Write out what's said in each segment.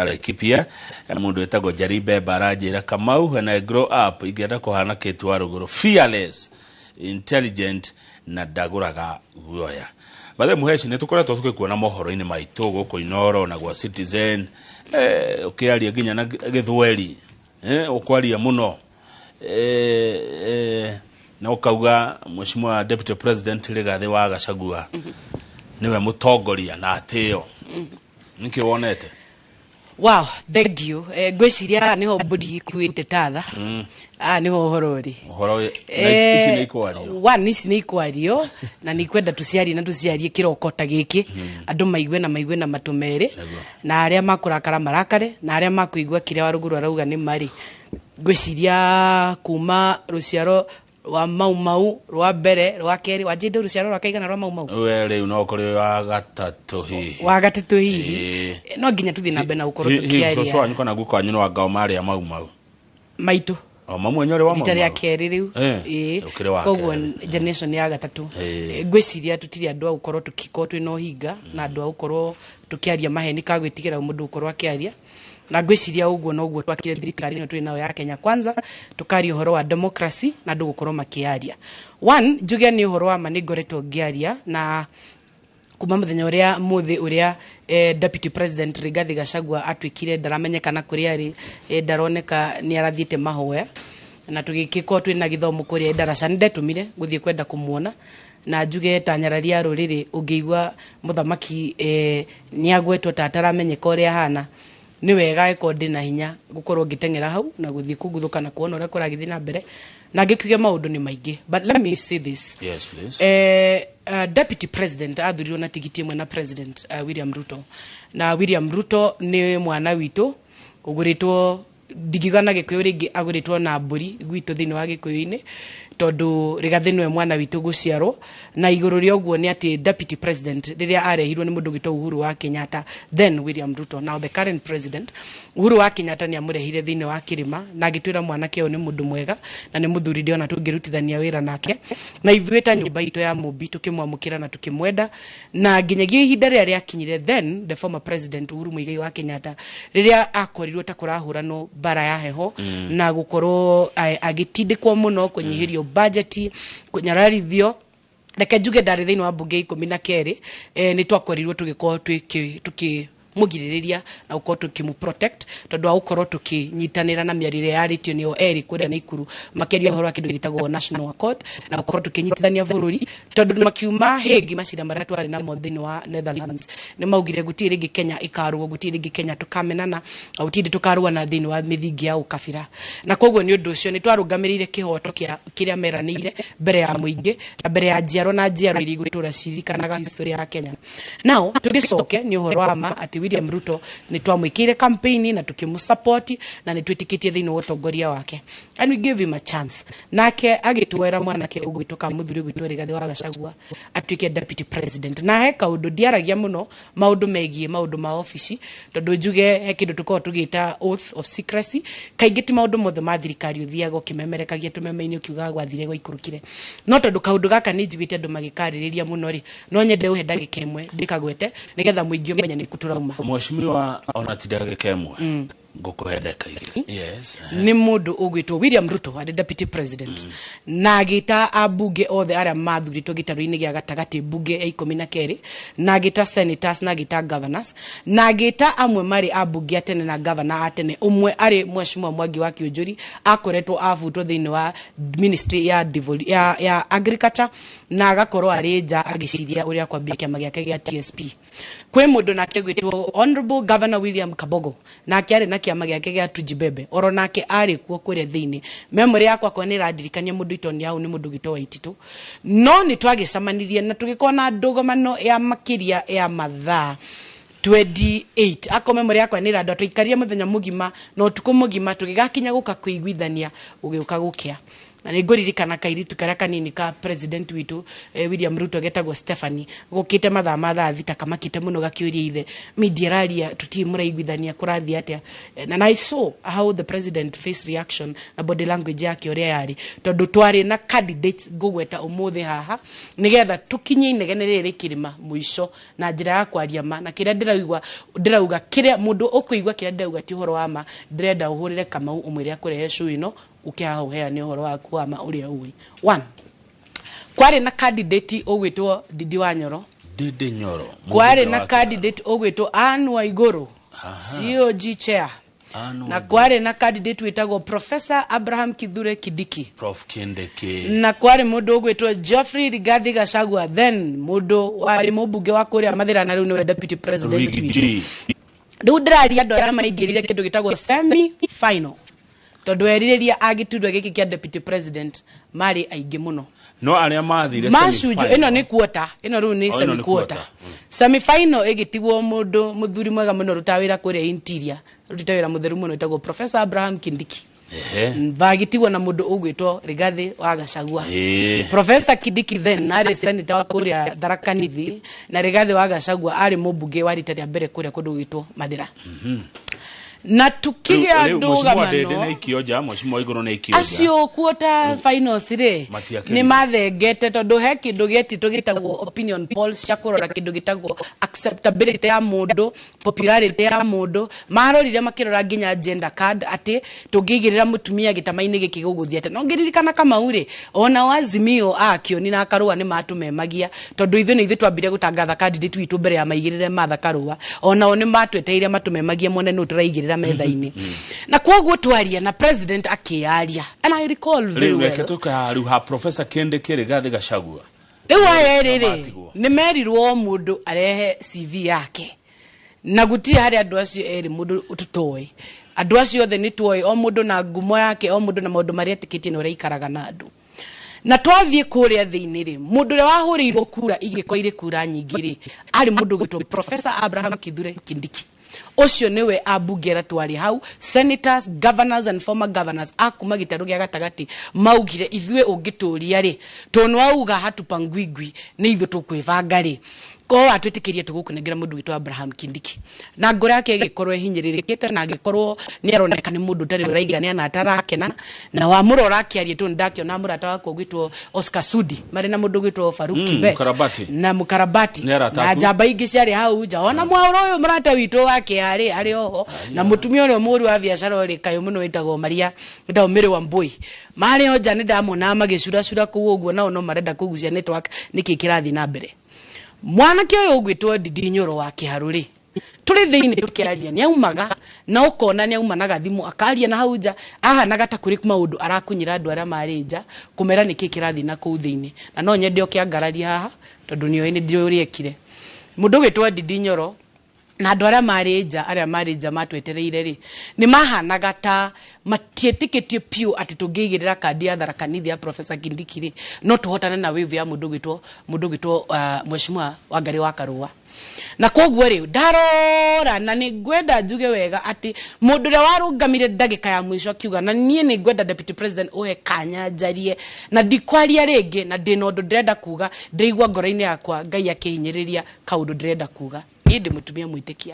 Laikipia. Mundu wĩtagwo Njeri Bemba aranjĩra, "Kamau, when I grow up ingĩenda kũhana Kate wa Rũgũrũ, fearless, intelligent na ndagũraga guoya." Bathe Mũheci, nĩ tũkoretwo tũgĩkuona mohoro-inĩ maitũ gũkũ Inoro na gwa Citizen, ũkĩaria nginya na gĩthweri, ũkwaria mũno, na ũkauga Mheshimiwa Deputy President Rigathĩ wa Gachagua nĩwe mũtongoria na atĩo. Nĩkĩ wonete? Wow, thank you. Ngwĩciria haha nĩho mbũri ikuĩte tatha. Haha nĩho ũhoro ũrĩ. Ũhoro na ici nĩ ikwario. One, ici nĩ ikwario na nĩ ikwenda tũciarie na tũciarie kĩroko ta gĩkĩ, andũ maigue na maigue na matũ merĩ, na arĩa makũrakara marakare, na arĩa makũigua kĩrĩa Warũgũrũ arauga nĩ marĩ. Ngwĩciria kuma rũciaro rwa Mau Mau rwa mbere, rwa kerĩ, wanjĩndũ, rũciaro rwa kaigana rwa Mau Mau? We rĩu no kũrĩ wa gatatũ hihi. Wa gatatũ hihi. No nginya tũthiĩ na mbere na gũkorwo Hihi cũcũ tũkĩaria. Wanyu kana guka wanyu no anga marĩa Mau Mau? Maitũ. O mamu wanyu arĩ wa Mau Rita rĩa Mau? kerĩ rĩu. Ũkĩrĩ wa Koguo kerĩ. generation ya gatatũ. Ngwĩciria tũtirĩ andũ a gũkorwo tũkĩkorwo twĩna ũhinga na andũ a gũkorwo tũkĩaria maheni ka gwĩtigĩra mũndũ gũkorwo akĩaria, na ngwĩciria ũguo noguo twakire thirikari ĩno twĩ nayo ya Kenya Kwanza, tũkaria ũhoro wa democracy na andũ gũkorwo makĩaria. One, njuge nĩ ũhoro wa ma nĩ ngoretwo ngĩaria na kuma mũthenya ũrĩa mũthĩ ũrĩa Deputy President Rigathi Gachagua atuĩkire ndaramenyekana kũrĩa arĩ, ndaroneka nĩ arathiĩte mahoya, na tũgĩgĩkorwo twĩna gĩthomo kũrĩa ndaraca, nĩ ndetũmire gũthiĩ kwenda kũmuona. Na njuge ta nyarari ya rũrĩrĩ, ũngĩigua mũthamaki nĩ agwetwo ta ataramenyeka ũrĩa ahana, nĩ wega angĩkorwo ndĩna hinya gũkorwo ngĩteng'era hau na gũthiĩ kũguthũka na kuona ũrĩa kũragĩthiĩ na mbere, na ngĩkiuge maũndũ nĩ maingĩ, but let me say this. Yes, please. Deputy President athurirwo na tigiti ĩmwe na President William Ruto, na William Ruto nĩ mwana witũ ũgũrĩtwo, ndingiuga na Gĩkũyũ rĩngĩ, agũrĩtwo na mbũri gwitũ thĩinĩ wa Gĩkũyũ-inĩ, tondũ Rigathĩ nĩwe mwana witũ gũciarwo. Na igũrũ rĩa ũguo nĩ atĩ Deputy President rĩrĩa arehirwo nĩ mũndũ gwĩtwo Uhuru wa Kenyatta, then William Ruto, now the current president, Uhuru wa Kenyatta nĩ amũrehire thĩinĩ wa kĩrĩma na agĩtwĩra mwanake ũyũ nĩ mũndũ mwega na nĩ mũthuri ndĩona tũngĩrutithania wĩra nake, na ithuĩ ta nyũmba itũ ya Mũmbi tũkĩmwamũkĩra na tũkĩmwenda, na nginyagia ihinda rĩrĩa rĩakinyire, then the former President Uhuru Muigai wa Kenyatta, rĩrĩa akorirwo ta kũrahũranwo mbara ya heho na gũkorwo agĩtindĩkwo mũno kũnyihĩrio budget, kũnyararithio. Reke njuge ndarĩ thĩinĩ wa mbunge 12, nĩ twakorirwo tũgĩkorwo tũkĩ mũgirĩrĩria na gũkorwo tũkĩmũ protect, tondũ wa gũkorwo tũkĩnyitanĩra na mĩario ĩrĩa yarĩtio nĩo erĩ kũrĩa Naikuru, makĩaria ũhoro wa kĩndũ gĩtagwo National Accord na gũkorwo tũkĩnyitithania bũrũri, tondũ makiuma Hague, macira marĩa twarĩ namo thĩinĩ wa Netherlands, nĩ maugire gũtirĩ rĩngĩ Kenya ĩkarũo, gũtirĩ rĩngĩ Kenya tũkamenana, na gũtirĩ tũkarũana thĩinĩ wa mĩthingi ya ũkabira. Na koguo nĩ ũndũ ũcio nĩ twarũgamĩrĩire kĩhoto kĩa kĩrĩa meranĩire mbere ya mũingĩ na mbere ya njiaro na njiaro iria igũtũra ciririkanaga history ya Kenya. Now tũgĩcoke, nĩ ũhoro wa ma atĩ William Ruto nĩ twamwĩkĩire campaign na tũkĩmũsupport na nĩ twĩtĩkĩtie thĩinĩ wa ũtongoria wake, and we gave him a chance, nake agĩtwera mwanake ũgwĩtwo ka mũthuri ũgwĩtwo Rigathĩ wa Gachagua atuĩke Deputy President. Na he kaũndũ ndiaragia mũno maũndũ megiĩ maũndũ ma obici, tondũ njuge he kĩndũ tũkoragwo tũgĩta oath of secrecy. Kaingĩ ti maũndũ mothe ma thirikari ũthiaga ũkĩmemerekagia tũmeme-inĩ ũkiugaga gwathire gwaikũrũkire, no tondũ kaũndũ gaka nĩ njiguĩte andũ magĩkarĩrĩria mũno rĩ, no nyende ũhe ndagĩka ĩmwe ndĩkagwete nĩgetha mũingĩ ũmenye nĩ kũ tũrauma. Mheshimiwa, ona ti ndagĩka ĩmwe, ngũkũhe ndagĩka 2. Yes. Nĩ mũndũ ũgwĩtwo William Ruto arĩ Deputy President, na agĩta ambunge othe arĩa mathurĩtwo gĩtarũ-inĩ gĩa gatagatĩ, mbunge ya 12, na agĩta senators, na agĩta governors, na agĩta amwe marĩ ambunge a tene na governor a tene, ũmwe arĩ Mheshimiwa Mwangi wa Kĩũnjũri, akoretwo abutwo thĩinĩ wa ministry ya agriculture na agakorwo arĩ nja agĩciria ũrĩa kwambia kĩama gĩake gĩa TSP. Kwĩ mũndũ nake gwĩtwo Honorable Governor William Kabogo, nake arĩ na kĩama gĩake gĩa Tujibebe, oro nake arĩ kuo kũrĩa thĩinĩ. Memory yakwa kwa nĩ ĩrandirikania mũndũ itoni hau nĩ mũndũ gwĩtwo Waititũ. No nĩ twagĩcemanirie na tũgĩkorwo na ndũgamano ya makĩria ya mathaa 28. Ako memory yakwa nĩ ĩrandwa, twaikarire mũthenya mũgima na ũtukũ mũgima tũgĩgakinya gũka kũiguithania, gũgĩũka gũkĩa. Na nĩ ngũririkana kairitu karĩa kanini ka president witũ, William Ruto, getagwo Stephanie, gũkĩte mathaa ma thaa 6, kamakĩte mũno gakĩũria ithe, media ĩraria tũtirĩ mũraiguithania, kũrathiĩ atĩa? And I saw how the president face reaction na body language yake ũrĩa yarĩ, tondũ twarĩ na candidates ngũgweta ũmũthĩ haha nĩgetha tũkinye inegene rĩrĩ rĩkĩrĩma mũico na njĩra ya kwaria ma. Na kĩrĩa ndĩraigua, ndĩrauga, kĩrĩa mũndũ ũkũigua, kĩrĩa ndĩrauga ti ũhoro wa ma. Ndĩrenda ũhũrĩre Kamau ũmwĩre akũrehe show ĩno, ũke haha ũheane ũhoro waku wa ma ũrĩa ũĩ. One, kwarĩ na candidate ũgwĩtwo Ndindi wa Nyoro. Ndindi Nyoro. Kwarĩ na candidate ũgwĩtwo Anne Waigũrũ, COG chair. Na kwarĩ na candidate wĩtagwo Professor Abraham Kithure Kindiki. Prof Kindiki. Na kwarĩ mũndũ ũgwĩtwo Geoffrey Rigathi Gachagua, then mũndũ warĩ mũmbunge wa kũrĩa Mathĩra na rĩu nĩwe deputy president Riggy witũ. G. Rĩu ndĩraria andũ arĩa maingĩrire kĩndũ gĩtagwo semi final, tondũ erirĩria a gĩturwa gĩkĩ kĩa deputy president marĩ aingĩ mũno. No arĩa mathire macunjo semi-final. Ĩno nĩ quarter, ĩno rĩu nĩ Oh, ĩno semi nĩ quarter. quarter. Semi final ĩgĩtigwo mũndũ mũthuri mwega mũno rutaga wĩra kũrĩa interior, rutĩte wĩra mũtheru mũno, wĩtagwo Professor Abraham Kindiki. Vagĩtigwo na mũndũ ũgwĩtwo Rigathi wa Gachagua. Professor Kindiki then arĩ senator wa kũrĩa Tharaka Nithi, na Rigathi wa Gachagua arĩ mũmbunge wa rita rĩa mbere kũrĩa kũndũ gwĩtwo Mathĩra, na tukĩgĩa Rĩu Mheshimiwa Ndindi ndũgamano. nĩ aikio nja, Mheshimiwa Waigũrũ nĩ aikio nja. Acio quarter finals rĩ, Matiakĩrire. nĩ mathengete, tondũ he kĩndũ gĩetitwo gĩtagwo opinion polls cia kũrora kĩndũ gĩtagwo acceptability ya mũndũ, popularity ya mũndũ. Marorire makĩrora nginya gender card, atĩ tũngĩigĩrĩra mũtumia gĩtama-inĩ gĩkĩ gũgũthiĩ atĩa. No ngĩririkana Kamau rĩ, ona Azimio akĩoni na Karũa nĩ matũmemagia, tondũ ithuĩ nĩ ithuĩ twambire gũtangatha candidate witũ mbere ya maigĩrĩre Martha Karũa. Onao nĩ matwetereire matũmemagie mone nũ tũraigĩrĩra metha-inĩ. Na koguo twaria na president akĩaria, and I recall very Rĩu well. reke tũke haha rĩu ha Professor Kindiki, Rigathi Gachagua. Rĩu aya erĩ rĩ, Matigwo. nĩ merirwo o mũndũ arehe CV yake, na gũtirĩ harĩ andũ acio erĩ mũndũ tũtoĩ. Andũ acio othe nĩ tuoĩ, o mũndũ na ngumo yake, o mũndũ na maũndũ marĩa etĩkĩtie na ũrĩa aikaraga na andũ. Na twathiĩ kũrĩa thĩinĩ rĩ, mũndũ ũrĩa wahũrĩirwo kura igĩkorwo irĩ kura nyingĩ rĩ, arĩ mũndũ ũgwĩtwo Professor Abraham Kithure Kindiki. Ũcio nĩwe ambunge arĩa twarĩ hau, senators, governors and former governors akuma gĩtarũ gĩa gatagatĩ, maugire ithuĩ ũngĩtũria rĩ, tondũ wauga hatupangwingwi, nĩ ithuĩ tũkwĩbanga rĩ, ko watwĩtĩkĩria tũgũkũnengera mũndũ witũ Abraham Kindiki. Na ngoro yake ĩgĩkorwo ĩhinyĩrĩrĩkĩte, na agĩkorwo nĩ aroneka nĩ mũndũ ũtarĩ ũraigania na atarakena. Na wamũrora akĩaria, tondũ ndakĩona mũrata wakwa ũgwĩtwo Oscar Sudi marĩ na mũndũ ũgwĩtwo Faruk Kibet. Mũkarabati. Na mũkarabati. Nĩ arata na aku? njamba ingĩ ciarĩ hau nja, ona mwaũro ũyũ mũrata witũ wake arĩ oho, na mũtumia ũrĩa mũru wa biacara ũrĩ kayũ mũno wĩtagwo Maria, wĩtagwo Mary Wambui, marĩ o nja. Nĩ ndamonaga magĩcuracura kũu ũguo, nao no marenda kũgucia network nĩkĩ kĩrathiĩ na mbere. Mwanake ũyũ ũgwĩtwo Ndindi Nyoro wa Kĩharũ rĩ, tũrĩ thĩinĩ tũkĩaria, nĩ aumaga na ũkona nĩ auma na gathimũ akaria na hau nja, ahanaga ta kũrĩ maũndũ arakunyĩra andũ arĩa marĩ nja kũmera nĩkĩ kĩrathiĩ na kũu thĩinĩ. Na no nyende oke angararia haha, tondũ nĩoĩ nĩ ndĩũĩ ũrĩa ekire. Mũndũ ũgwĩtwo Ndindi Nyoro na andũ arĩa marĩ nja, arĩa marĩ nja matwetereire rĩ, nĩ mahanaga ta matiĩtĩkĩtie piũ atĩ tũngĩigĩrĩra kandi ya Tharaka Nithi ya Professor Kindiki rĩ, no tũhotane na wave ya mũndũ ũgwĩtwo Mheshimiwa Wangari wa Karũa. Na koguo rĩ, ndarora na nĩ ngwenda njuge wega atĩ mũndũ ũrĩa warũngamire ndagĩka ya mũico akiuga, na niĩ nĩ ngwenda deputy president ũhe kanya njarie, na ndikwaria rĩngĩ, na ndĩna ũndũ ndĩrenda kuga, ndĩraigua ngoro-inĩ yakwa Ngai akĩhinyĩrĩria kaũndũ ndĩrenda kuga, niĩ ndĩ mũtumia mwĩtĩkia,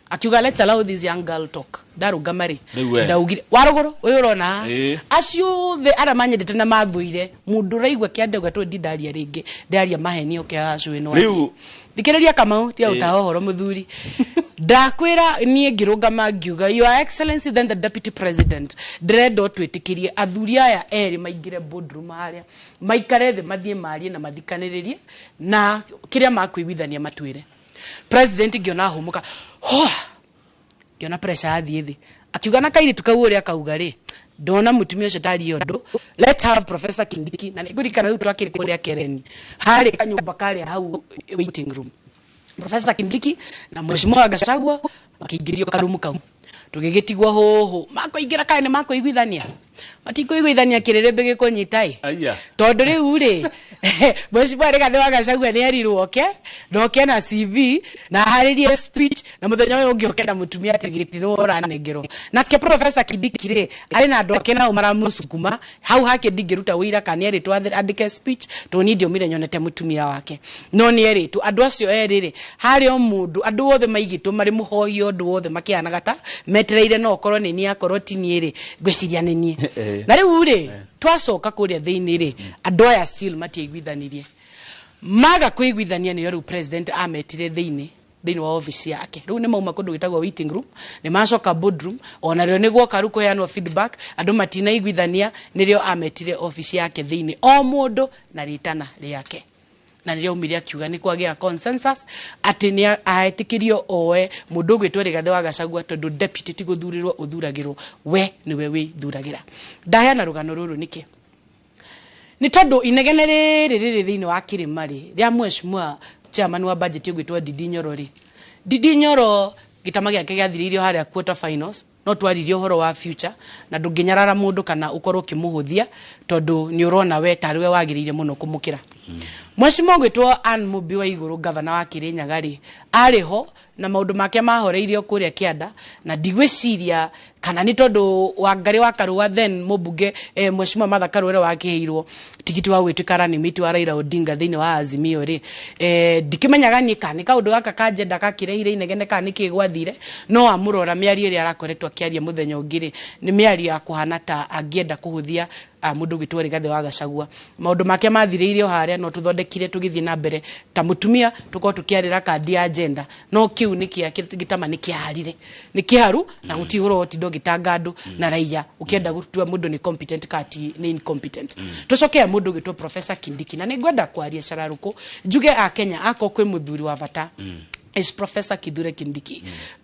akiuga, "Let's allow this young girl talk." Ndarũgama rĩ, Rĩu we. ndaugire warũgũrũ ũyũ ũrona haha, acio othe arĩa manyendete na mathũire, mũndũ ũraigua kĩandauga tũ ndindaria rĩngĩ, ndaria maheni oke haha ĩno. Thikĩrĩria Kamau, tiga gũtaha ũhoro mũthuri. Ndakwĩra niĩ ngĩrũgama ngiuga, "Your Excellency then the deputy president, ndĩrenda ũtwĩtĩkĩrie athuri aya erĩ maingĩre boardroom harĩa, maikare thĩ, mathiĩ marie na mathikanĩrĩrie, na kĩrĩa makũiguithania matwĩre." President ngĩona ahũmũka hoa, ngĩona pressure yathiĩ thĩ, akiuga na kairitu kau ũrĩa kauga rĩ, ndona mũtumia ũcio tarie ũndũ, let's have Professor Kindiki. Na nĩngũririkana rĩu twakĩrĩ kũrĩa Kereni, harĩ kanyũmba karĩa hau waiting room, Professor Kindiki na Mheshimiwa Gachagua makĩingĩrio karumu kau, tũgĩgĩtigwo hũhũ makũingĩra kaĩ nĩ makũiguithania. Matikũiguithania kĩrĩrĩmbĩ gĩkũnyita ĩ. Aya. Tondũ rĩu rĩ, Mheshimiwa Rigathĩ wa Gachagua nĩ erirwo oke na oke na CV na aharĩrie speech, na mũthenya ũyũ ũngĩ oke na mũtumia atĩ gĩtĩ nĩwe ũranengerwo. Nake Professor Kindiki rĩ, arĩ na andũ ake nao maramũcukuma hau hake. Ndingĩruta ũira kana nĩ erĩtwo andĩke speech, tondũ niĩ ndiomire nyonete mũtumia wake, no nĩ erĩtwo. Andũ acio erĩ rĩ, harĩ o mũndũ, andũ othe maigĩtwo marĩ mũhohi, ũndũ wothe makĩhanaga ta metereire, no okorwo nĩ niĩ, akorwo ti niĩ rĩ, ngwĩciria nĩ niĩ. Na rĩu rĩ, twacoka kũrĩa thĩinĩ rĩ, andũ aya still matiaiguithanirie. Maga kũiguithania, nĩyo rĩu president ametire thĩinĩ wa office yake. Rĩu nĩ mauma kũndũ gwĩtagwo waiting room, nĩ macoka boardroom, ona rĩo nĩ gwoka rĩu kũheanwo feedback, andũ matinaiguithania, nĩrĩo ametire office yake thĩinĩ, o mũndũ na rĩtana rĩake, na rĩrĩa aumire akiuga nĩ kwagĩa consensus atĩ nĩ aetĩkĩrio oe mũndũ ũgwĩtwo Rigathĩ wa Gachagua, tondũ deputy ti gũthurĩrwo ũthuragĩrwo, we nĩwe wĩthuragĩra. Ndaheana rũgano rũrũ nĩkĩ? Nĩ tondũ inegene rĩrĩ rĩrĩ thĩinĩ wa kĩrĩma rĩ, rĩa mheshimiwa chairman wa budget ũgwĩtwo Ndindi Nyoro rĩ, Ndindi Nyoro gĩtama gĩake gĩathirĩirio harĩa quarter finals, no twaririe ũhoro wa future, na ndũngĩnyarara mũndũ kana ũkorwo ũkĩmũhũthia tondũ nĩ ũrona we tarĩ we wagĩrĩire mũno kũmũkĩra. Mheshimiwa ũgwĩtwo Ann Mũmbi wa Igũrũ, gavana wa Kĩrĩnyaga rĩ, arĩ ho na maũndũ make mahoreirio kũrĩa kĩanda, na ndigwĩciria kana nĩ tondũ Wangarĩ wa Karũa, then mũmbunge mheshimiwa Martha Karua ũrĩa wakĩheirwo tigiti wa gwĩtuĩka running mate wa Raila Odinga thĩinĩ wa Azimio rĩ, ndikĩmenyaga niĩ kana nĩ kaũndũ gaka ka agenda gakĩrehire inegene kana nĩkĩ gwathire. No amũrora mĩario ĩrĩa arakoretwo akĩaria mũthenya ũngĩ rĩ, nĩ mĩario ya kũhana ta angĩenda kũhũthia mũndũ ũgwĩtwo Rigathĩ wa Gachagua. Maũndũ make mathirĩire o harĩa, no tũthondekire tũgĩthiĩ na mbere ta mũtumia tũkorwo tũkĩarĩra kandi ya agenda, no kĩu nĩ kĩa gĩtama, nĩ kĩaharire, nĩ kĩharu, na gũtirĩ ũhoro ũtinda ũgĩtanga andũ na raia ũkĩenda gũtua mũndũ nĩ competent kana ti nĩ incompetent. Tũcoke mũndũ ũgwĩtwo Professor Kindiki, na nĩ ngwenda kwaria cararũkũ njuge a Kenya akorwo kwĩ mũthuri wa bata is Professor Kithure Kindiki.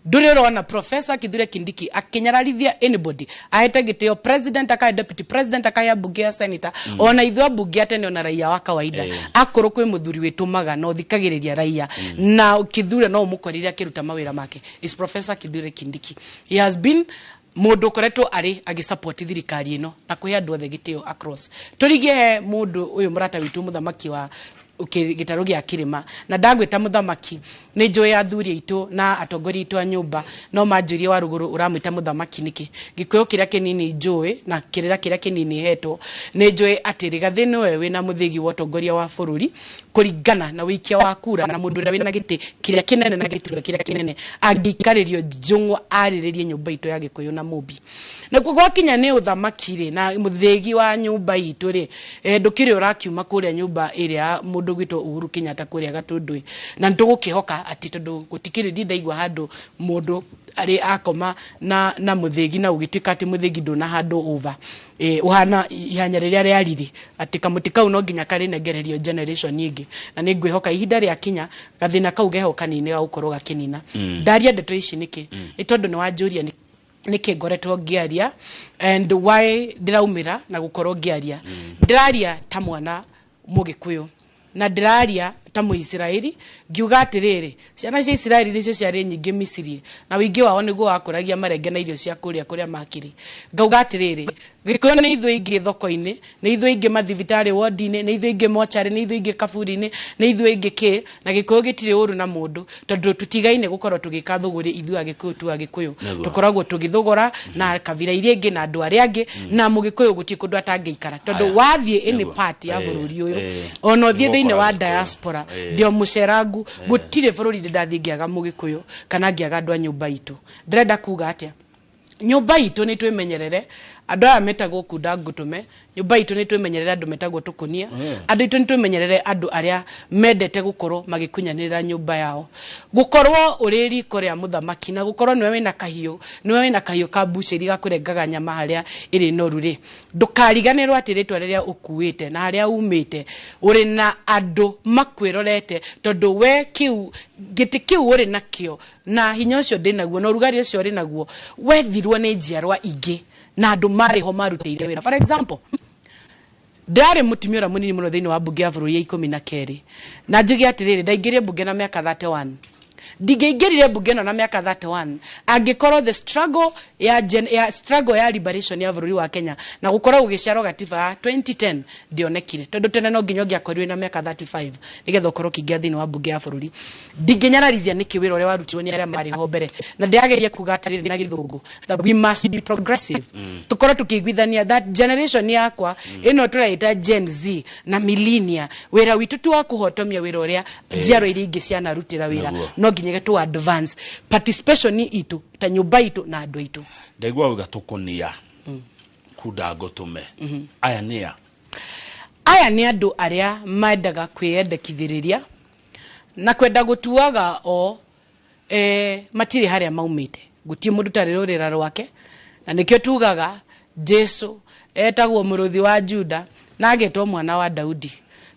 Ndũrĩ ũrona Professor Kithure Kindiki akĩnyararithia anybody, ahete gĩtĩo president, akahe deputy president, akahe ambunge ya senator, ona ithuĩ ambunge a tene, ona raia wa kawaida. Akorwo kwĩ mũthuri wĩtũmaga na ũthikagĩrĩria raia na Kithure no ũmũkorire akĩruta mawĩra make, is Professor Kithure Kindiki. He has been mũndũ ũkoretwo arĩ agĩsupport thirikari ĩno na kũhe andũ othe gĩtĩo across. Tũrigie he mũndũ ũyũ mũrata witũ, mũthamaki wa gĩtarũ gĩa kĩrĩma, na ndagwĩta mũthamaki nĩ njũĩ athuri aitũ na atongoria aitũ a nyũmba no manjũrie, wa rũgũrũ ũramwĩta mũthamaki nĩkĩ? Gĩkũyũ kĩrĩa kĩnini njũĩ na kĩrĩra kĩrĩa kĩnini hetwo, nĩ njũĩ atĩ Rigathĩ nĩwe wĩna mũthĩgi wa ũtongoria wa bũrũri kũringana na wĩikia wa kura, na mũndũ ũrĩa wĩna gĩtĩ kĩrĩa kĩnene na gĩturwa kĩrĩa kĩnene angĩikarĩrio njũng'wa arĩrĩrie nyũmba itũ ya Gĩkũyũ na Mũmbi. Nakuo gwakinya nĩ ũthamaki rĩ, na mũthĩgi wa nyũmba itũ rĩ, ndũkĩrĩ ũrakiuma kũrĩa nyũmba ĩrĩa ya mũndũ gwĩtwo Uhuru Kenyatta kũrĩa Gatũndũ, na nĩtũgũkĩhoka atĩ tondũ gũtikĩrĩ ndindaigua handũ mũndũ arĩ akoma na mũthĩgi na ũgĩtuĩka atĩ mũthĩgi ndũna handũ over, ũhana ihanya rĩrĩa rĩarire atĩ kamũtĩ kau no nginya karĩnengererio generation ĩngĩ, na nĩ ngwĩhoka ihinda rĩakinya gathĩna kau geho kanini ga gũkorwo gakĩnina. Ndaria ndeto ici nĩkĩ? Nĩ tondũ nĩ wanjũria nĩkĩ ngoretwo ngĩaria and why ndĩraumĩra na gũkorwo ngĩaria. Ndĩraria ta mwana Mũgĩkũyũ na ndĩraria ta Mũisiraeli, ngiuga atĩrĩrĩ, ciana cia Isiraeli nĩcio ciarĩ nyingĩ Misiri, na ũingĩ wao nĩguo wakũragia marenge na irio cia kũrĩa kũrĩa makĩrĩ. Ngauga atĩrĩrĩ, Gĩkũyũ nĩ ithuĩ aingĩ thoko-inĩ, nĩ ithuĩ aingĩ mathibitarĩ wodi-inĩ, nĩ ithuĩ aingĩ mocarĩ, nĩ ithuĩ aingĩ kaburi-inĩ, nĩ ithuĩ aingĩ kĩ, na Gĩkũyũ gĩtirĩ ũru na mũndũ, tondũ tũtigaine gũkorwo tũgĩka thũgũrĩ ithuĩ Agĩkũyũ tu. Agĩkũyũ tũkoragwo tũgĩthũgũra na kabira iria ingĩ na andũ arĩa angĩ, na Mũgĩkũyũ gũtirĩ kũndũ atangĩikara, tondũ wathiĩ any part ya bũrũri ũyũ, ona ũthiĩ thĩinĩ wa Nĩgũkora Gĩkũyũ. diaspora, ndĩ o mũcerangu, gũtirĩ bũrũri ndĩ ndathiĩ ngĩaga Mũgĩkũyũ kana ngĩaga andũ a nyũmba itũ. Ndĩrenda kuga atĩa? Nyũmba itũ nĩ twĩmenyerere andũ aya metagwo kunda ngũtũme. Nyũmba itũ nĩ twĩmenyerere andũ metagwo tũkũnia. Andũ itũ nĩ twĩmenyerere andũ arĩa mendete gũkorwo magĩkunyanĩrĩra nyũmba yao. Gũkorwo ũrĩ riko rĩa mũthamaki na gũkorwo nĩwe wĩna kahiũ ka mbucĩri ga kũrengaga nyama harĩa ĩrĩ noru rĩ, ndũkariganĩrwo atĩ rĩtwa rĩrĩa ũkuĩte na harĩa umĩte ũrĩ na andũ makwĩrorete, tondũ we kĩu gĩtĩ kĩu ũrĩ nakĩo na hinya ũcio ndĩ naguo na ũrugarĩ ũcio ũrĩ naguo wethirwo nĩ njiarwa ingĩ na andũ marĩ ho marutĩire wĩra. For example, ndĩrarĩ mũtumia ũrĩa mũnini mũno thĩinĩ wa mbunge ya bũrũri ya 12, na njuge atĩrĩrĩ, ndaingĩrire mbunge na mĩaka 31. Ndingĩingĩrire mbunge ĩno na mĩaka 31 angĩkorwo the struggle ya, ya struggle ya liberation ya bũrũri wa Kenya na gũkorwo gũgĩciarwo gatiba ya 2010 ndionekire, tondũ tene no nginya ũngĩakorirwo na mĩaka 35 nĩgetha ũkorwo ũkĩingĩra thĩinĩ wa mbunge ya bũrũri. Ndingĩnyararithia nĩkĩ wĩra ũrĩa warutirwo nĩ arĩa marĩ ho mbere, na ndĩrageria kuga atĩrĩrĩ na gĩthũngũ that we must be progressive, tukorwo tukĩiguithania that generation yakwa ĩno tũraita Gen Z na millennia, wĩra witũ ti wa kũhotomia wĩra ũrĩa njiaro iria ingĩ cianarutĩra wĩra. Nĩguo. No nginya tu advance participation itũ ta nyũmba itũ na andũ aitũ. Ndaigua uga tũkũnia kunda ngũtũme, aya nĩa? Aya nĩ andũ arĩa mendaga kwĩyendekithĩrĩria na kwenda gũtuaga o matirĩ harĩa maumĩte. Gũtirĩ mũndũ tarĩ rũrĩra rwake, na nĩkĩo tugaga Jesu etagwo mũrũthi wa Juda na agetwo mwana wa Daudi,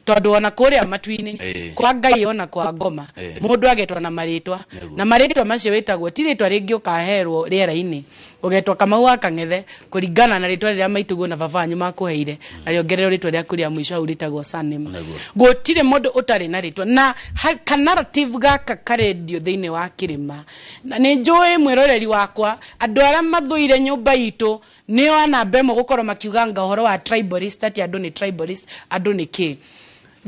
tondũ ona kũrĩa matu-inĩ kwa Ngai ona kwa ngoma mũndũ agetwo na marĩtwa. Nĩguo. Na marĩtwa macio wĩtagwo ti rĩtwa rĩngĩ ũkaherwo rĩera-inĩ, ũgetwo Kamau wa Kang'ethe kũringana na rĩtwa rĩrĩa maitũguo na baba wanyu makũheire, na rĩongererwo rĩtwa rĩaku rĩa mũico hau rĩtagwo surname. Nĩguo. Gũtirĩ mũndũ ũtarĩ na rĩtwa na ka narrative gaka karendio thĩinĩ wa kĩrĩma, na nĩ njũĩ mwĩroreri wakwa, andũ arĩa mathũire nyũmba itũ nĩo a namba ĩmwe gũkorwo makiuga ũhoro wa tribalist, atĩ andũ nĩ tribalist, andũ nĩ kĩ.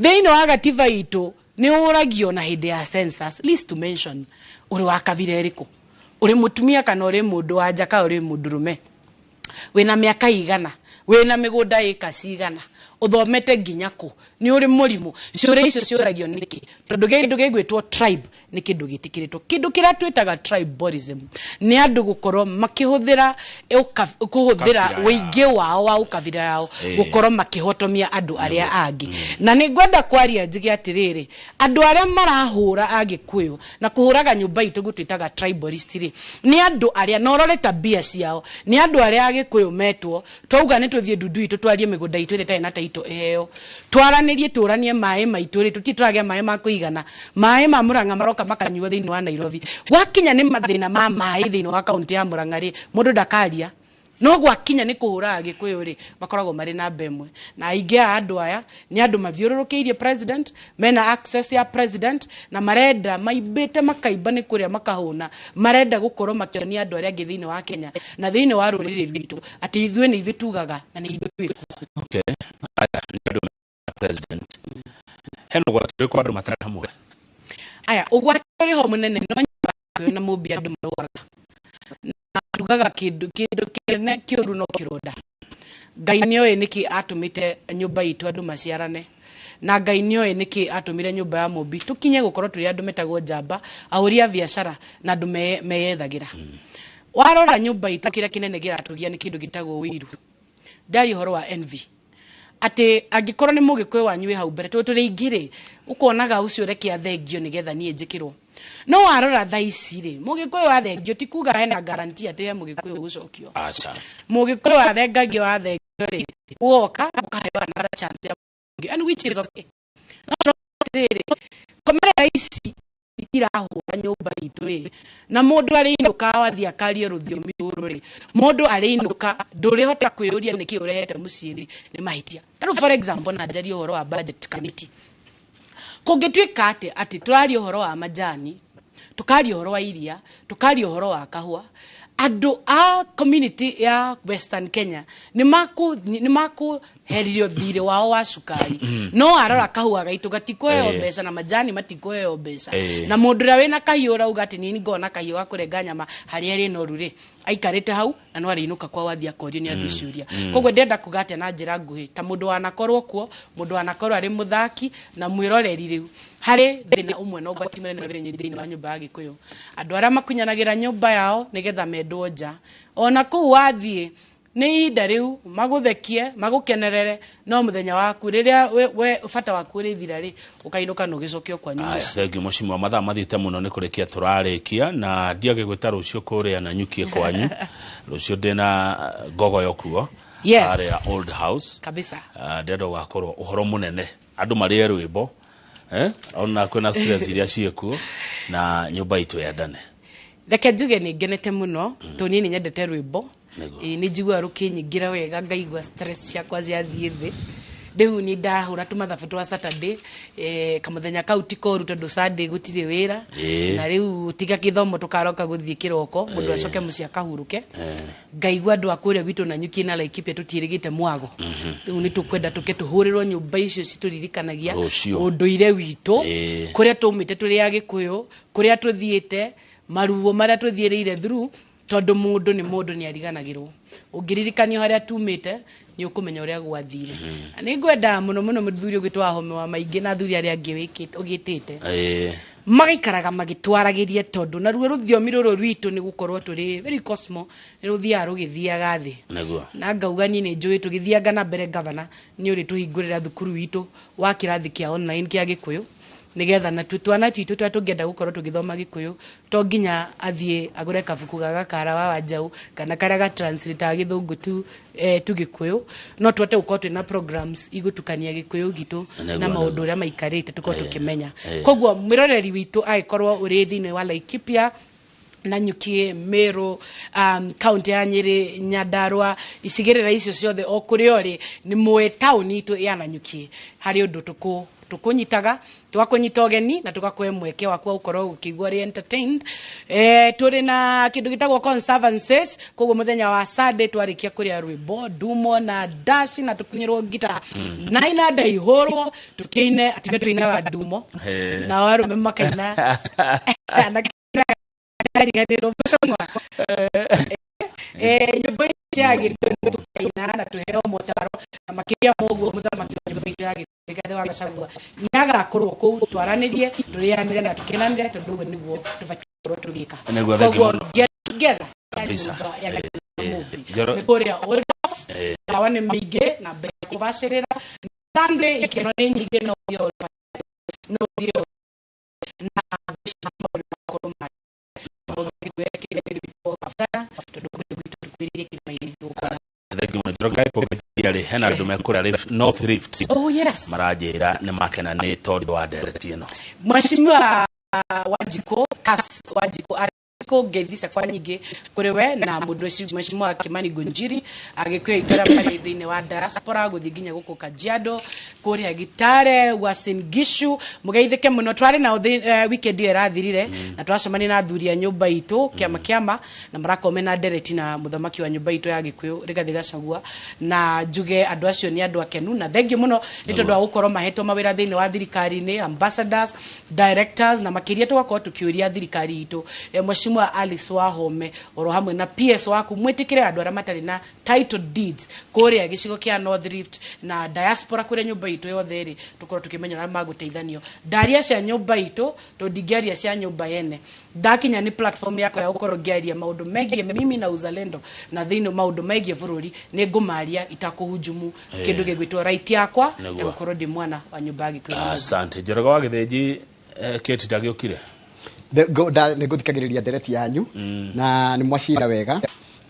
Thĩinĩ wa gatiba itũ nĩ ũragio na hĩndĩ ya census, least to mention, ũrĩ wa kabira ĩrĩkũ, ũrĩ mũtumia kana ũrĩ mũndũ wa nja kana ũrĩ mũndũrũme, wĩna mĩaka igana, wĩna mĩgũnda ĩka cigana, ũthomete nginya kũ, nĩ ũrĩ mũrimũ. Ciũria icio ciũragio nĩkĩ? Tondũ kĩndũ gĩgwĩtwo tribe nĩ kĩndũ gĩtĩkĩrĩtwo. Kĩndũ kĩrĩa twĩtaga tribalism nĩ andũ gũkorwo makĩhũthĩra kũhũthĩra Kabira yao. ũingĩ wao wa ũkabira yao gũkorwo makĩhotomia andũ arĩa angĩ. Na nĩ ngwenda kwaria njige atĩrĩrĩ, andũ arĩa marahũra Agĩkũyũ na kũhũraga nyũmba itũ gũtwĩtaga tribalist rĩ, nĩ andũ arĩa na ũrore tabia ciao, nĩ andũ arĩa Agĩkũyũ metwo twauga nĩ tũthiĩ ndundu itũ twarie mĩgũnda itũ ĩrĩa ĩtarĩ na taito ĩheo, twaranĩrie tũranie maĩ maitũ rĩ, tũtirĩ tũragĩa maĩ ma kũigana, maĩ ma Mũrang'a maroka makanyuo thĩinĩ wa Nairobi. Gwakinya nĩ mathĩna ma maĩ thĩinĩ wa kaunti ya Mũrang'a rĩ, mũndũ ndakaria, no gwakinya nĩ kũhũra Agĩkũyũ rĩ, makoragwo marĩ namba ĩmwe. Na aingĩ a andũ aya nĩ andũ mathiũrũrũkĩirie president, mena access ya president, na marenda maimbĩte makaimba nĩ kũrĩa makahũna, marenda gũkorwo makĩonia andũ arĩa angĩ thĩinĩ wa Kenya na thĩinĩ wa rũrĩrĩ rwitũ atĩ ithuĩ nĩ ithuĩ tugaga na nĩ ithuĩ twĩkuo. Okay, aya nĩ andũ mena president, hena ũgwati ũrĩkũ andũ matarĩ hamwe? Aya, ũgwati ũrĩ ho mũnene, no nyũmba ya na mũmbi andũ marũaga na tugaga kĩndũ kĩnene kĩũru no kĩronda. Ngai nĩoĩ nĩkĩ atũmĩte nyũmba itũ andũ maciarane, na Ngai nĩoĩ nĩkĩ atũmire nyũmba ya mũmbi tũkinye gũkorwo tũrĩ andũ metagwo njamba, ahũri a biacara na andũ meyethagĩra. Warora nyũmba itũ, kĩrĩa kĩnene kĩratũgia nĩ kĩndũ gĩtagwo wĩiru. Ndaria ũhoro wa envy, atĩ angĩkorwo nĩ mũgĩkũyũ wanyu wĩ hau mbere, tondũ tũrĩ aingĩ rĩ, ũkonaga ũcio reke athengio nĩgetha niĩ njĩkĩrwo. No warora thaa ici rĩ, mũgĩkũyũ athengio ti kuga hena guarantee atĩ he mũgĩkũyũ ũgũcokio. Aca. Mũgĩkũyũ athengagio, athengio rĩ, woka ũkaheo another chance ya mũngĩ, and which is okay. No atĩrĩrĩ, komerera ici irahũra nyũmba itũ rĩ, na mũndũ arĩinũka wathiĩ akarie rũthiomi rũrũ rĩ, mũndũ arĩinũka ndũrĩhota kwĩyũria nĩkĩ ũrehete mũciĩ rĩ, nĩ mahĩtia. Ta rĩu for example, na njarie ũhoro wa budget committee, kũngĩtuĩka atĩ tũraria ũhoro wa majani, tukaria ũhoro wa iria, tukaria ũhoro wa kahũa, andũ a community ya Western Kenya nĩ makũheririo thirĩ wao wa cukari, no warora kahũa gaitũ gatikũheo mbeca na majani matikũheo mbeca. Na mũndũ ũrĩa wĩna kahiũ ũrauga atĩ nini ngona kahiũ ga kũrenga nyama harĩa ĩrĩ noru rĩ, aikarĩte hau na no arĩinũka kwa wathiĩ akorio nĩ andũ ciũria. Koguo ndĩrenda kuga atĩa na njĩra nguhĩ, ta mũndũ wanakorwo kuo, mũndũ wanakorwo arĩ mũthaki na mwĩroreri, rĩu harĩ thĩna ũmwe na ũgwati mũnene ũrĩ thĩinĩ wa nyũmba ya Gĩkũyũ, andũ arĩa makunyanagĩra nyũmba yao nĩgetha mendwo nja. Ona kũu wathiĩ nĩ ihinda rĩu magũthekie magũkenerere, no mũthenya waku rĩrĩa we bata waku ũrĩthira rĩ, ũkainũka na ũgĩcokio kwanyu Aya, mũciĩ. Thengiũ mũcimwa, mathaa mathiĩte mũno, nĩ kũrĩkia tũrarĩkia na ndiage gwĩta rũciũ kũrĩa na nyukie kwanyu rũciũ, ndĩna ngogoyo kuo harĩa Old House. Kabisa. Ah, ndĩrenda gũgakorwo ũhoro mũnene, andũ marĩe rwĩmbo, ona kwĩna stress iria ciĩkuo na nyũmba itũ yendane. Reke njuge nĩ ngenete mũno tondũ niĩ nĩ nyendete rwĩmbo. Nĩguo. Ĩĩ, nĩ njiguaga rũkĩnyingĩra wega, ngaigua stress ciakwa ciathiĩ thĩ. Rĩu nĩ ndahũra tũmathabu twa Saturday, kamuthenya kau ti koru tondu Sunday gũtirĩ wĩra. Na rĩu tiga gĩthomo tũkaroka gũthiĩ kĩroko, mũndũ acoke mũciĩ akahurũke. Ngaigua andũ a kũrĩa gwitũ Nanyuki na Laikipia tũtiĩrĩgĩte mwago. Rĩu nĩ tũkwenda tũke tũhũrĩrwo nyũmba icio citũririkanagia Rũciũ. ũndũire witũ, kũrĩa tũmĩte tũrĩ Agĩkũyũ, kũrĩa tũthiĩte, maruo marĩa tũthiĩrĩire through, tondũ mũndũ nĩ mũndũ nĩ ariganagĩrwo. Ũngĩririkanio harĩa tumĩte nĩ ũkũmenya ũrĩa gwathire. Na nĩ ngwenda mũno mũno mũthuri ũgĩtwo Wahome wa Maingĩ na athuri arĩa angĩ ũgĩtĩte magaikaraga magĩtwaragĩria, tondũ naruo rũthiomi rũrũ rwitũ nĩ gũkorwo tũrĩ very cosmo, nĩ rũthiaga rũgĩthiaga thĩ. Na ngauga niĩ nĩ njũĩ tũgĩthianga na mbere, gavana nĩ ũrĩ tũhingũrĩra thukuru witũ wa kĩrathi kĩa online kĩa Gĩkũyũ, nĩgetha natuo twana twitũ tũrĩa tũngĩenda gũkorwo tũgĩthoma Gĩkũyũ to nginya athiĩ agũre kabuku ga Gakara wa Wanjaũ kana karĩa ga translate gĩthũngũ tu, tu Gĩkũyũ, no tũhote gũkorwo twĩna programs igũtukania Gĩkũyũ gitũ na maũndũ ũrĩa maikarĩte tũkorwo tũkĩmenya. Koguo mwĩroreri witũ agĩkorwo ũrĩ thĩinĩ wa Laikipia, Nanyuki, Meru, kaunti ya Nyeri, Nyandarua, icigĩrĩra icio ciothe, o kũrĩa ũrĩ nĩ mũĩ taũni itũ ya Nanyuki harĩ ũndũ tũkũnyitaga, tũgakũnyita ũgeni na tũgakũhe mweke waku wa gũkorwo ũkĩigua ũrĩ entertained. Tũrĩ na kĩndũ gĩtagwo conservancies. Koguo mũthenya wa Sunday twarĩkia kũrĩa rwĩmbo ndumo na dashi na tũkunyĩrwo ngita na inanda ihũrwo tũkĩine, atumia tũinaga ndumo nao arũme makaina riganĩrwo mũcong'wa, nyĩmbo ici cia Gĩkũyũ tũkaina na tũheo motaro, na makĩria ma ũguo mũthamaki wa nyũmba itũ ya Gĩkũyũ Rigathĩ wa Gachagua nĩagakorwo kũu, twaranĩrie, tũrĩanĩre na tũkenanĩre, tondũ ũguo nĩguo tũbatiĩ gũkorwo tũgĩka. Nĩguo, thank you Koguo mũno. get together Kabisa. nyũmba ya Mũmbi. Njoro- Nĩ kũrĩa Old House, ndawa nĩ mĩingĩ na mbere kũbacĩrĩra Sunday ikeno nĩ nyingĩ, no ũthiĩ no ũthiĩ na maũndũ makorwo ma tondũ kũrĩa gwitũ tũkuhĩrĩirie kĩrĩma-inĩ gũkorwo. Thank you mũno. Njoroge Gaipũ rĩ, hena andũ me kũrĩa North Rift Oh yes. maranjĩra nĩ makena nĩ tondũ wa ndereti ĩno. Mheshimiwa Wanjikũ Kas Wanjikũ Ariko, ngeithi ciakwa nyingĩ kũrĩ we na mũndũ ũcio Mheshimiwa Kimani Ngunjiri, Agĩkũyũ aitũ arĩa marĩ thĩinĩ wa diaspora gũthiĩ nginya gũkũ Kajiado, kũrĩa Gitare, Uasin Gishu, mũgeithĩke mũno. Twarĩ nao weekend ĩyo ĩrathirire na twacemania na athuri a nyũmba itũ kĩama kĩama na marakorwo mena ndereti na mũthamaki wa nyũmba itũ ya Gĩkũyũ Rigathĩ Gachagua, na njuge andũ acio nĩ andũ akenu na thank you mũno nĩ tondũ wa gũkorwo mahetwo mawĩra thĩinĩ wa thirikari-inĩ, ambassadors, directors, na makĩria tũgakorwo tũkĩũria thirikari itũ, Mheshimiwa Alice Wahome oro hamwe na PS waku, mwĩtĩkĩre andũ arĩa matarĩ na title deeds kũrĩa gĩcigo kĩa North Rift na diaspora, kũrĩa nyũmba itũ yothe ĩrĩ, tũkorwo tũkĩmenya ũrĩa magũteithanio. Ndaria cia nyũmba itũ tondũ ndingĩaria cia nyũmba yene, ndakinya nĩ platform yakwa ya gũkorwo ngĩaria maũndũ megiĩ mimi na uzalendo na thĩinĩ maũndũ megiĩ bũrũri, nĩ ngũmaria itakũhujumu kĩndũ gĩgwĩtwo right yakwa ya gũkorwo ndĩ mwana wa nyũmba ya Gĩkũyũ. Asante. Njoroge wa Gĩthĩnji, Kate ndagĩũkire. Nĩ ngũthikagĩrĩria ndereti yanyu na nĩ mwacira wega,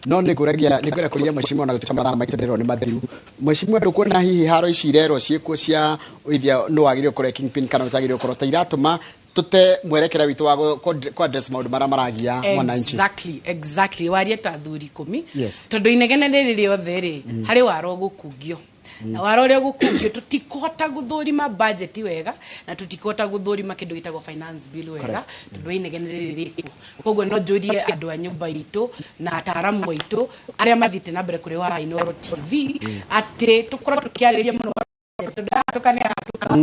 no nĩ ngũragia, nĩ ngwenda kũria mheshimiwa, na gũtuĩka mathaa maitũ ndĩrona nĩ mathiru, mheshimiwa, ndũkuona hihi haro ici irerwo ciĩkuo cia ũithia no wagĩrĩirwo gũkorwo e kingpin kana ũtagĩrĩirwo gũkorwo ta iratũma tũte mwerekera witũ wa kũ address maũndũ marĩa maragia mwananchi? Exactly, warie ta athuri 10. Yes. Tondũ inegene rĩrĩ rĩothe rĩ, harĩ wara ũgũkungio, na wara ũrĩa ũgũkungio, tũtikũhota gũthũrima budget wega na tũtikũhota gũthũrima kĩndũ gĩtagwo finance bill wega tondũ wa inegene rĩrĩ rĩkuo. Koguo no njũrie andũ a nyũmba itũ na ataaramu aitũ arĩa mathiĩte na mbere kũrĩ wa Inooro TV atĩ tũkorwo tũkĩarĩrĩria mũno, tondũ hatũka nĩ hatũka,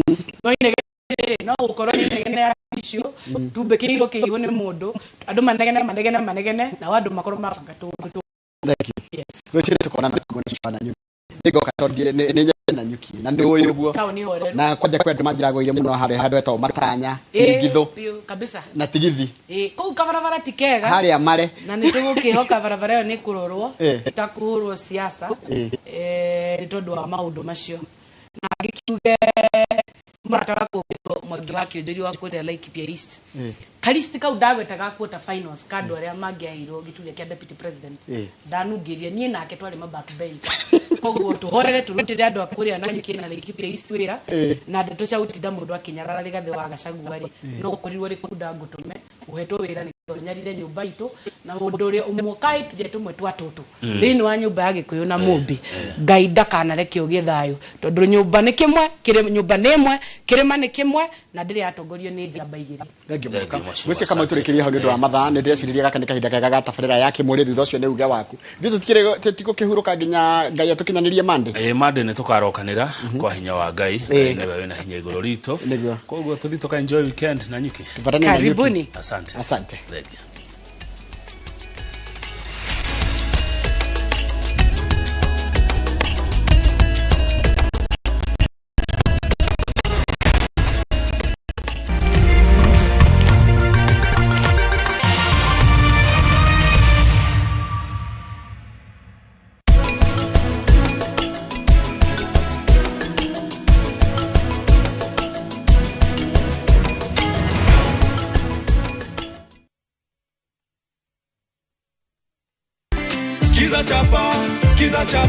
no inegene rĩrĩ no gũkorwo nĩ inegene ya icio tumbĩkĩirwo kĩihũ nĩ mũndũ, andũ manegene manegene manegene nao andũ makorwo mabanga tũndũ. Thank you. Yes. Rũciinĩ tũkonana kuona na nyuki, nĩngoka tondũ nĩ nyendete na nyuki na nĩ ũĩ ũguo. Taũni horeru. Na kwanja kwĩ andũ manjĩraga mũno harĩa handũ hetagwo Matanya Irigithũ Biũ, kabisa. Na Tigithi. Kũu kabarabara ti kega. Harĩa mare. Na nĩ tũgũkĩhoka barabara ĩyo nĩ kũrorwo itakũhũrwo siasa, nĩ tondũ wa maũndũ macio. Na ngĩkiuge mũrata wakwa ũgwĩtwo Mwangi wa Kĩonjori wa kũrĩa Laikipia East, karisti kau ndagweta ga quarter finals ka andũ arĩa mangĩaheirwo gĩturwa kĩa deputy president, ndanungĩrie niĩ nake twarĩ ma backbench. Koguo tũhorere, tũrutĩre andũ a kũrĩa Nanyuki na Laikipia East wĩra na ndeto cia gũtinda mũndũ akĩnyarara Rigathĩ wa Gachagua rĩ, no gũkorirwo rĩ kunda ngũtũme ũhetwo wĩra nĩ Nyarire nyũmba itũ na mũndũ ũrĩa ũmwe kahĩtithia tũmwe twa tũtũ thĩinĩ wa nyũmba ya Gĩkũyũ na Mũmbi, Ngai ndakanareke ũgĩe thayũ, tondũ nyũmba nĩ kĩmwe kĩrĩ, nyũmba nĩ ĩmwe, kĩrĩma nĩ kĩmwe, na ndĩrĩ yatongorio nĩ njamba igĩrĩ. Thank you. Thank you, Mũka mheshimiwa. gwĩcia kama Asante. tũrĩkĩrie hau nĩ ũndũ wa mathaa. Nĩ ndĩreciririe gaka nĩ kahinda kega ga tabarĩra ya kĩmũrĩ, thutha ũcio nĩ uge waku. Ithuĩ tũtikũkĩhurũka nginya Ngai atũkinyanĩrie mande. Ĩ mande nĩ tũkarokanĩra kwa hinya wa Ngai. Ngai nĩwe wĩna hinya igũrũ ritũ. Nĩguo. Koguo tũthiĩ tũka enjoy weekend na nyuki. Tupatane na Nyuki. Karibuni. Asante. Asante. Thank you. Skiza chapa, skiza chapa.